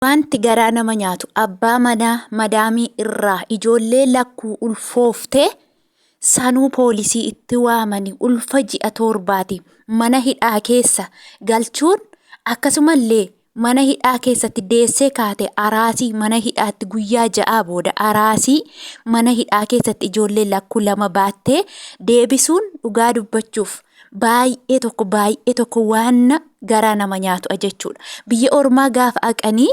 Wanti garaa nama nyaatu abbaa manaa madaamii irraa ijoollee lakkuu ulfoofte sanuu poolisii itti waamanii ulfa ji'a torbaati mana hidhaa keessa galchuun, akkasumallee mana hidhaa keessatti deessee kaate araasii mana hidhaatti guyyaa 6 booda araasii mana hidhaa keessatti ijoollee lakkuu lama baattee deebisuun, dhugaa dubbachuuf baay'ee tokko baay'ee tokko waan garaa nama nyaatu jechuudha. Biyya ormaa gaafa haqanii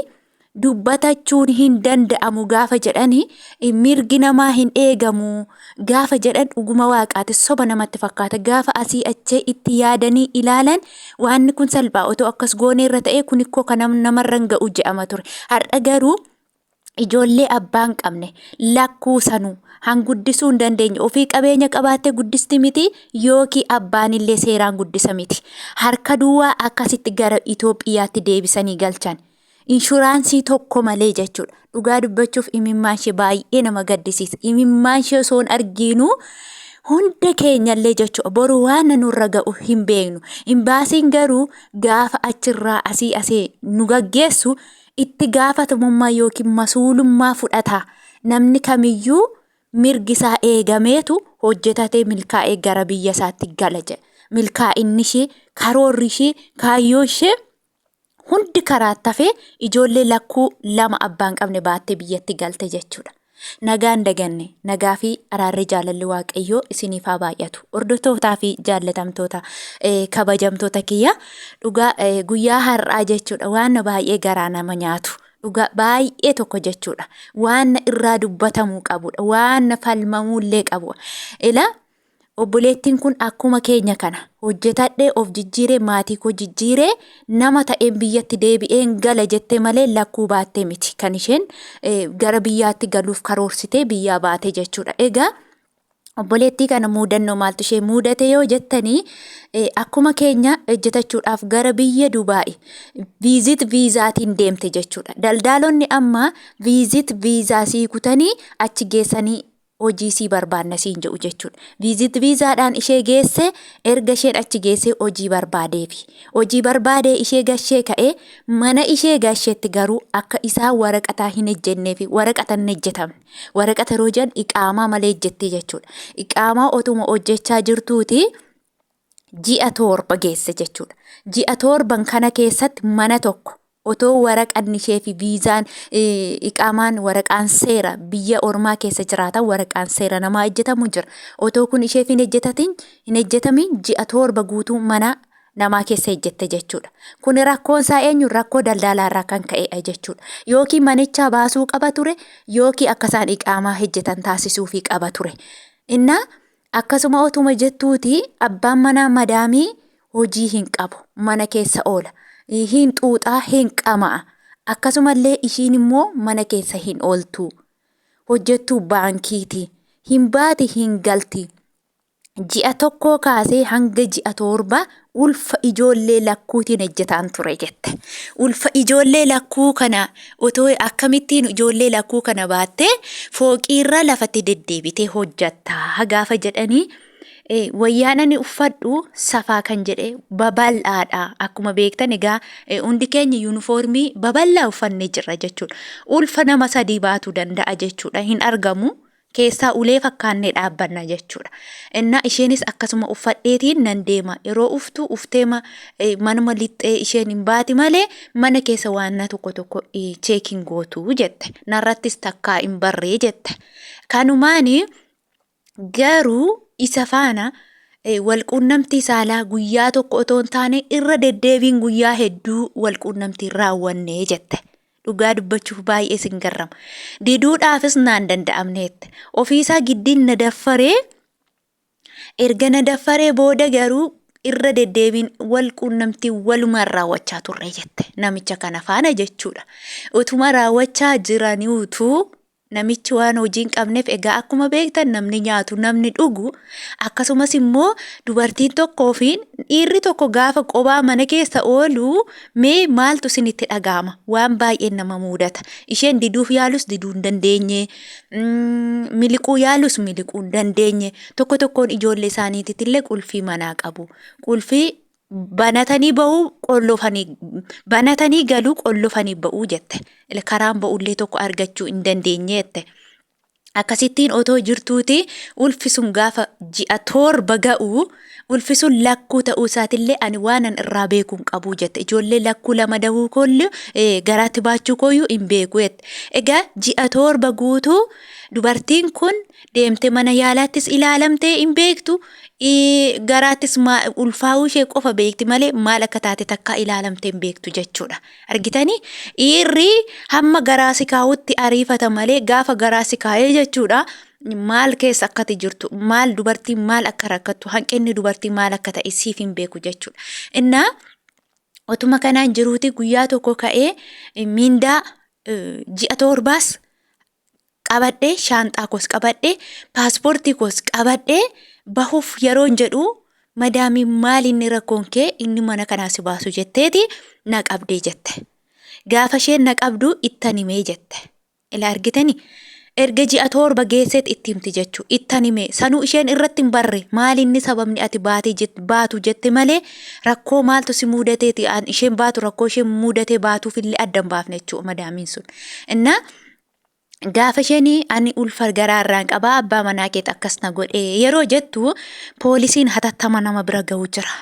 dubbatachuun hin danda'amu gaafa jedhani, mirgi namaa hin eegamu gaafa jedhan, dhuguma waaqaati soba namatti fakkaata. Gaafa asii achee itti yaadanii ilaalan, waanni kun salphaa otoo akkas goonee irra ta'ee kun ikkoo kan namarra hin ga'u jedhama ture. Har'a garuu ijoollee abbaa hin qabne lakkuu sanuu hanguddisuu hin dandeenye, ofii qabeenya qabaattee guddisti miti yookiin abbaan illee seeraan guddisa miti. Harka duwwaa akkasitti gara Itoophiyaatti deebisanii galchan. Inshuraansii tokko malee jechuudha. Dhugaa dubbachuuf imimmaan ishee baay'ee nama gaddisiisa. Imimmaan ishee osoo hin argiinuu hunda keenyallee jechuudha. Boru waan nurra ga'u hin beeknu. Imbaasiin garuu gaafa achirraa asii asii nu gaggeessu itti gaafatamummaa yookiin masuulummaa fudhata. Namni kamiyyuu mirgi isaa eegameetu hojjetatee milkaa'ee gara biyya isaatti gala jedha. Milkaa'inni ishee, karoorri ishee, kaayyoon ishee hundi karaa tafee ijoollee lakkuu lama abbaan qabne baattee biyyatti galte jechuudha. Nagaan daganne, nagaa fi araarri jaalalli Waaqayyoo isiniif haa baay'atu. Hordoftootaa fi jaallatamtoota, kabajamtoota kiyya, dhugaa guyyaa har'aa jechuudha waan baay'ee garaa nama nyaatu. Dhugaa baay'ee tokko jechuudha. Waan irraa dubbatamuu qabudha. Waan falmamuu illee qabu. Ilaa, obboleettiin kun akkuma keenya kana hojjetadhee of jijjiiree, maatii koo jijjiiree, nama ta'een biyyatti deebi'een gala jettee malee lakkuu baattee miti kan isheen gara biyyaatti galuuf karoorsitee biyyaa baate jechuudha. Egaa obboleettii kana muudannoo maaltu ishee mudate yoo jettanii, akkuma keenya hojjetachuudhaaf gara biyya Dubaay visit viisaatiin deemte jechuudha. Daldaalonni amma visit visa sii kutanii achi geessanii hojii sii barbaanna siin jedhu jechuudha. Visit viisaadhaan ishee geesse, erga isheen achi geessee hojii barbaadeefi. Hojii barbaadee ishee gashee ka'ee mana ishee gasheetti garuu akka isaa waraqataa hin ejjenneefi waraqata hin ejjetamne. Waraqata yeroo jedhan iqaamaa malee ejjettee jechuudha. Iqaamaa otuma hojjechaa jirtuuti ji'a 7 geesse jechuudha. Ji'a 7n kana keessatti mana tokko otoo waraqanni ishee fi viizaan iqaamaan, waraqaan seera biyya ormaa keessa jiraatan, waraqaan seera namaa hojjetamu jira. Otoo kun isheef hin hojjetatin, hin hojjetamin, ji'a 7 guutuu mana namaa keessa hojjette jechuudha. Kun rakkoon isaa eenyu? Rakkoo daldalaa irraa kan ka'edha jechuudha. Yookiin manichaa baasuu qaba ture yookiin akka isaan iqaamaa hojjetan taasisuufii qaba ture. Innaa akkasuma otuma jettuuti abbaan manaa madaamii hojii hin qabu, mana keessa oola, hin xuuxaa, hin qama'a. Akkasumallee ishiin immoo mana keessa hin ooltu, hojjettuu baankiiti, hin baati, hin galti. Ji'a 1 kaasee hanga ji'a 7 ulfa ijoollee lakkuutiin hojjetaan ture jette. Ulfa ijoollee lakkuu kana otoo akkamittiin ijoollee lakkuu kana baattee fooqiirra lafatti deddeebitee hojjettaa gaafa jedhanii, wayyaan ani uffadhu safaa kan jedhe babal'aadha. Akkuma beektan egaa hundi keenya yuunifoormii babal'aa uffannee jirra jechuudha. Ulfa nama sadii baatuu danda'a jechuudha. Hin argamu. Keessaa ulee fakkaannee dhaabbanna jechuudha. Innaa isheenis akkasuma uffadheetiin nan deema. Yeroo uftu ufteema manuma lixxee isheen hin baati malee mana keessa waan na tokko tokko check hin gootu jette. Narrattis takkaa hin barree jette. Kanumaani garuu isa faana walquunnamtii saalaa guyyaa tokko otoo hin taane irra deddeebiin guyyaa hedduu walquunnamtii raawwanne jette. Dhugaa dubbachuuf baay'ee sin garrama. Diduudhaafis naan danda'amneette. Ofiisaa giddiin na daffaree, erga na daffaree booda garuu irra deddeebiin wal quunnamtii walumaan raawwachaa turre jette. Namicha kana faana jechuudha. Utuma raawwachaa jiraniitu namichi waan hojii hin qabneef, egaa akkuma beektan namni nyaatu, namni dhugu, akkasumas immoo dubartiin tokkoo fi dhiirri tokko gaafa qobaa mana keessa oolu mee maaltu isinitti dhaga'ama? Waan baay'een nama mudata. Isheen diduuf yaalus diduu hin dandeenye, miliquu yaalus miliquu hin dandeenye. Tokko tokkoon ijoollee isaaniititti illee qulfii manaa qabu. Qulfii Banatanii ba'uu qollofanii banatanii galuu qollofanii ba'uu jette. Karaan ba'ullee tokko argachuu hin dandeenye jette. Akkasittiin otoo jirtuuti ulfi sun gaafa ji'a 7 ga'u ulfi sun lakkuu ta'uu isaatillee ani waanan irraa beeku hin qabu jette. Ijoollee lakkuu lama dahuu koollu garaatti baachuu kooyyuu hin beeku jette. Egaa ji'a 7 guutuu dubartiin kun deemte mana yaalaattis ilaalamtee hin beektu. Garaattis ulfaa'uu ishee qofa beekti malee maal akka taate takkaa ilaalamtee hin beektu jechuudha. Argitanii dhiirri hamma garaa si kaa'utti ariifata malee gaafa garaa si kaa'ee jechuudha maal keessa akkati jirtu maal dubartiin maal akka rakkattu hanqinni dubartii maal akka ta'e siif hin beeku jechuudha. Innaa otuma kanaan jiruuti guyyaa tokko ka'ee miindaa ji'a torbaas qabadhee shaanxaa koos qabadhee paaspoortii koos qabadhee bahuuf yeroon jedhu madaamiin maal inni rakkoon kee inni mana kanaa si baasu jetteeti na qabdee jette. Gaafa isheen na qabdu ittan himee jette. Ila argitani erga ji'a 7 geesseet itti himti jechuu ittan himee sanuu isheen irratti hin barre maal inni sababni ati baatee baatu jette malee rakkoo maaltu si muudateeti isheen baatu rakkoo isheen muudatee baatuuf illee adda hin baafne jechuu madaamiin sun. Innaa Gaafa isheen ani ulfa garaa irraan qabaa abbaa manaa keet akkas na godhe yeroo jettu poolisiin hatattama nama bira ga'u jira.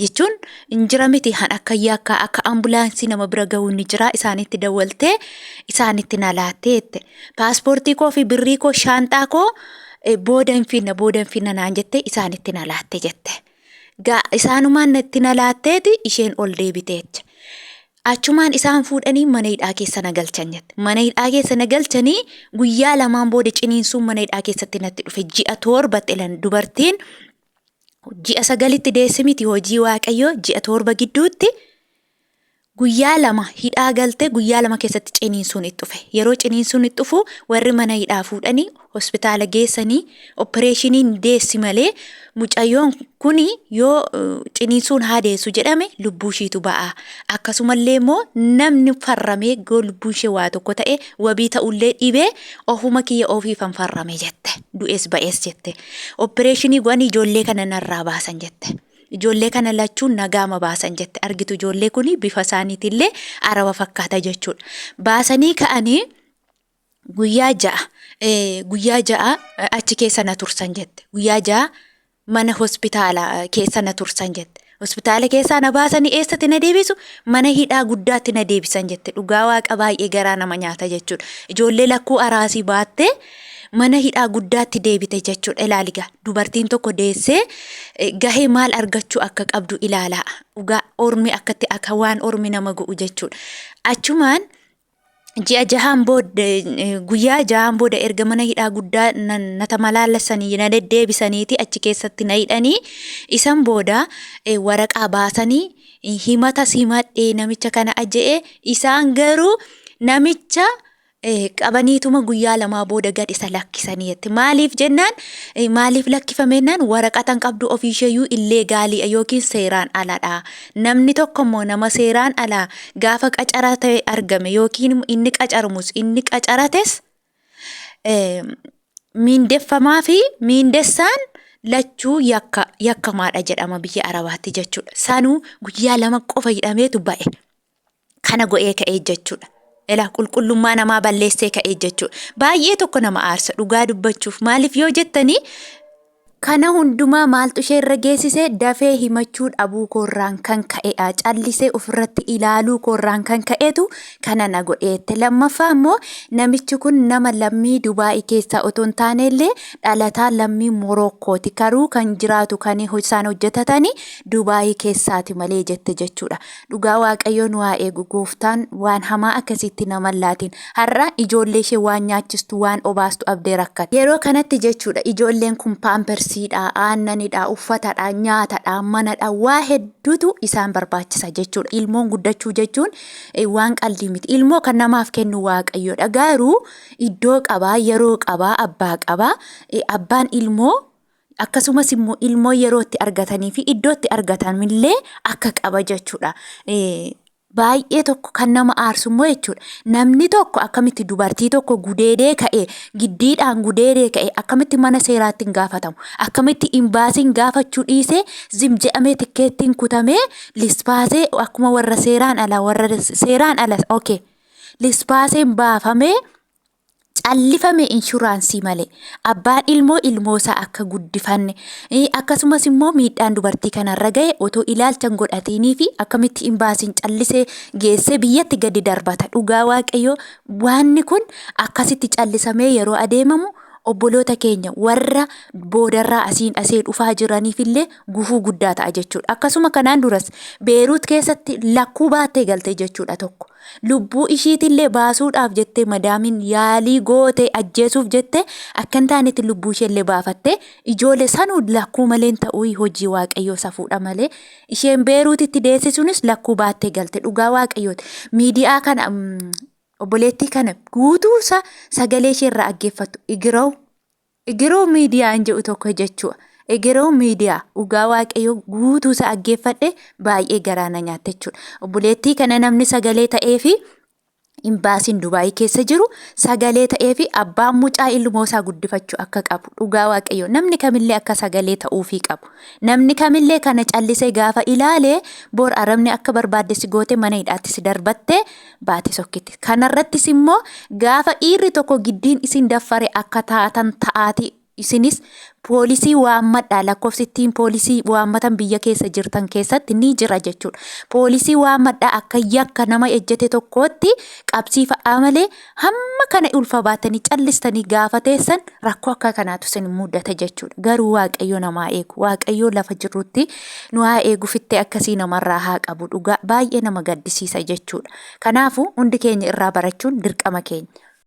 Jechuun hin jira miti han akka yakka akka ambulaansii nama bira ga'u ni jira isaanitti dawwaltee isaanitti na laattee jette. Paaspoortii koo fi birrii koo shaanxaa koo booda hin finna booda hin finna naan jette isaanitti na laatte jette. Isaanumaan natti na laatteeti isheen ol deebiteecha. Achumaan isaan fuudhanii mana hidhaa keessa na galchan jette. Mana hidhaa keessa na galchanii guyyaa lamaan booda ciniinsuun mana hidhaa keessatti natti dhufe. Ji'a torbatti elan dubartiin ji'a sagalitti deessi miti hojii waaqayyoo ji'a 7 gidduutti guyyaa lama hidhaa galte guyyaa lama keessatti ciniinsuun itti dhufe. Yeroo ciniinsuun itti dhufu warri mana hidhaa fuudhanii hospitaala geessanii oppireeshiniin deessi malee mucayyoon kuni yoo ciniinsuun haa deessu jedhame lubbuu ishiitu ba'a. Akkasumallee immoo namni farramee yoo lubbuun ishee waa tokko ta'e wabii ta'ullee dhibee ofuma kiyya ofiifan farrame jette. Du'es ba'es jette. Oppireeshinii godhanii ijoollee kana narraa baasan jette. Ijoollee kana lachuun nagaama baasan jette. Argitu ijoollee kuni bifa isaaniitillee araba fakkaata jechuudha. Baasanii ka'anii guyyaa ja'a guyyaa ja'a achi keessa na tursan jette. Guyyaa 6 mana hospitaala keessa na tursan jette. Hospitaala keessaa na baasanii eessatti na deebisu? Mana hidhaa guddaatti na deebisan jette. Dhugaa waaqa baay'ee garaa nama nyaata jechuudha. Ijoollee lakkuu araasii baattee mana hidhaa guddaatti deebite jechuudha. Ilaali gaa dubartiin tokko deessee gahee maal argachuu akka qabdu ilaalaa. Dhugaa ormi akkatti akka waan ormi nama godhu jechuudha. Achumaan ji'a jahaan booda guyyaa jahaan booda erga mana hidhaa guddaa na tamalaalasanii na deddeebisaniiti achi keessatti na hidhanii isan booda waraqaa baasanii himata simadhee namicha kana ajje'e isaan garuu namicha qabaniituma guyyaa lamaa booda gad isa lakkisanii jette. Maaliif jennaan maaliif lakkifame jennaan waraqatan qabdu ofiisheeyyuu illeegaaliidha yookiin seeraan aladha. Namni tokko immoo nama seeraan alaa gaafa qacarate argame yookiin inni qacaramus inni qacarates miindeffamaa fi miindessaan lachuu yakka yakkamaadha jedhama biyya Arabaatti jechuudha. Sanuu guyyaa 2 qofa hidhameetu ba'e. Kana go'ee ka'ee jechuudha. Ela qulqullummaa namaa balleessee ka'ee jechuudha. Baay'ee tokko nama aarsa dhugaa dubbachuuf maaliif yoo jettanii Kana hundumaa maaltu ishee irra geessise? Dafee himachuu dhabuu koorraan kan ka'edha. Callisee ofirratti ilaaluu koorraan kan ka'etu kana na godhe jette. Lammaffaa immoo namichi kun nama lammii Dubaa'ii keessaa otoo hin taane illee dhalataa lammii Morookkooti. Karuu kan jiraatu kan isaan hojjetatani Dubaa'ii keessaati malee jette jechuudha. Dhugaa Waaqayyoo nu haa eegu gooftaan waan hamaa akkasiitti nama hin laatiin. Har'a ijoollee ishee waan nyaachistu waan obaastu abdee rakkate. Yeroo kanatti jechuudha ijoolleen kun paampersiidha, aannanidha, uffatadha, nyaatadha, manadha waa hedduutu isaan barbaachisa jechuudha. Ilmoon guddachuu jechuun waan qaldii miti. Ilmoo kan namaaf kennu Waaqayyoodha. Garuu iddoo qabaa, yeroo qabaa, abbaa qabaa. Abbaan ilmoo Akkasumas immoo ilmoo yeroo itti argatanii fi iddoo itti argatanillee akka qaba jechuudha. Baay'ee tokko kan nama aarsu immoo jechuudha. Namni tokko akkamitti dubartii tokko gudeedee ka'e, giddiidhaan gudeedee ka'e, akkamitti mana seeraatti hin gaafatamu? Akkamitti imbaasiin gaafachuu dhiisee zim jedhamee tikkeettiin kutamee lispaasee akkuma warra seeraan ala, warra seeraan ala, okay, lispaaseen baafamee callifame inshuraansii malee abbaan ilmoo ilmoosaa akka guddifanne, akkasumas immoo miidhaan dubartii kanarra gahe otoo ilaalcha hin godhatiinii fi akkamitti imbaasiin callisee geessee biyyatti gadi darbata? Dhugaa Waaqayyoo, waanni kun akkasitti callisamee yeroo adeemamu obboloota keenya warra boodarraa asiin asee dhufaa jiraniif illee gufuu guddaa ta'a jechuudha. Akkasuma kanaan duras Beeruut keessatti lakkuu baattee galte jechuudha tokko. Lubbuu ishiitillee baasuudhaaf jettee madaamiin yaalii goote, ajjeesuuf jette akka hin taanetti lubbuu isheellee baafatte, ijoollee sanuu lakkuu maleen ta'uu hojii Waaqayyoo safuudha malee isheen Beeruutitti deessisuunis lakkuu baattee galte, dhugaa Waaqayyooti. Miidiyaa kana, obboleettii kana guutuusa sagalee ishee irraa dhaggeeffattu, Igiroo Igiroo miidiyaan jedhu tokko jechuudha. Egeroo miidiyaa, dhugaa Waaqayyoo, guutuu isaa dhaggeeffadhe, baay'ee garaa na nyaatte jechuudha. Obboleettii kana namni sagalee ta'ee fi imbaasiin Dubaayii keessa jiru sagalee ta'ee fi abbaan mucaa ilmoo isaa guddifachuu akka qabu, dhugaa Waaqayyoo, namni kamillee akka sagalee ta'uufii qabu. Namni kamillee kana callisee gaafa ilaale bor arabni akka barbaadde si goote mana hidhaatti si darbatte baate sokkitti. Kanarrattis immoo gaafa dhiirri tokko giddiin isin daffare akka taatan ta'aati isinis poolisii waammadhaa. Lakkoofsi ittiin poolisii waammatan biyya keessa jirtan keessatti ni jira jechuudha. Poolisii waammadhaa, akka yakka nama ejjete tokkootti qabsiifadhaa malee hamma kana ulfa baatanii callistanii gaafa teessan rakkoo akka kanaatu isin mudata jechuudha. Garuu Waaqayyo namaa eegu. Waaqayyo lafa jirrutti nu haa eegu, fittee akkasii namarraa haa qabu, dhugaa baay'ee nama gaddisiisa jechuudha. Kanaafuu hundi keenya irraa barachuun dirqama keenya.